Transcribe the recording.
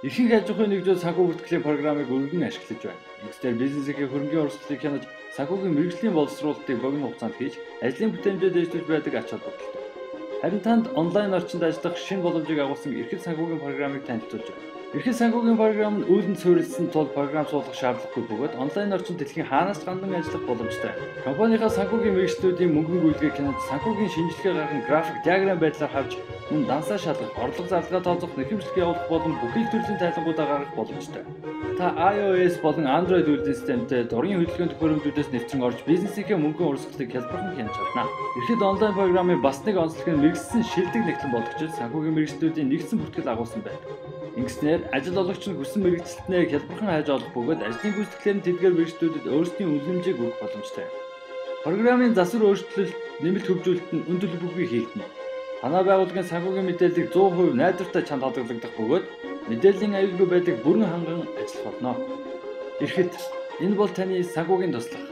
Ихэнх аж ахуйн нэгжүүд санхүү бүртгэлийн програмыг өргөн ашиглаж байна. Ингэснээр бизнесийн хөрөнгийн урсгалыг хянаж, санхүүгийн мэргэжлийн боловсруулалтыг богино хугацаанд хийж, ажлын бүтээмжээ дээшлүүлж байдаг ач холбогдолтой. Харин танд онлайн орчинд ажиллах шинэ боломжийг агуулсан эрхэт санхүүгийн програмыг танилцуулж байна. Эрхэт санхүүгийн програм нь үүлэнд суурилсан тул програм суулгах шаардлагагүй бөгөөд онлайн орчинд дэлхийн хаанаас ч гандан ажиллах боломжтой. Компанийнхаа санхүүгийн мэргэжлүүдийн мөнгөн гүйлгээг хянаж, санхүүгийн шинжилгээ гарган график, диаграм байдлаар харж, мөн дансаа шалгах, орлого зарлагаа тооцох, нэхэмжлэг явуулах болон бүхий л төрлийн тайлангуудаа гаргах боломжтой. Та iOS болон Android үйлдвэрлэлийн системтэй дурын хөдөлгөөн төхөөрөмжүүдээс нэвтрэн орж бизнесийнхээ мөнгөн урсгалыг хялбархан хянаж чадна. Эрхэт онлайн програмын бас нэг онцлог нь мэргэжсэн шилдэг нэгтлэн болгочид санхүүгийн мэргэжлүүдийн нэгдсэн бүртгэл агуулсан байдаг. Ингэснээр ажил олгогч нь хүссэн мэргэжилтнээ хялбархан хайж олох бөгөөд ажлын гүйцэтгэлээр нь тэдгээр мэргэжлүүдэд өөрсдийн үнэлэмжийг өгөх боломжтой. Програмын засвар өөрчлөлт, нэмэлт хөгжүүлэлт нь үн төлбөргүй хийгдэнэ. Танай байгууллагын санхүүгийн мэдээллийг 100% найдвартай чанд хадгалагдах бөгөөд мэдээллийн аюулгүй байдлыг бүрэн ханган ажиллах болно. Эрхэт энэ бол таны санхүүгийн туслах.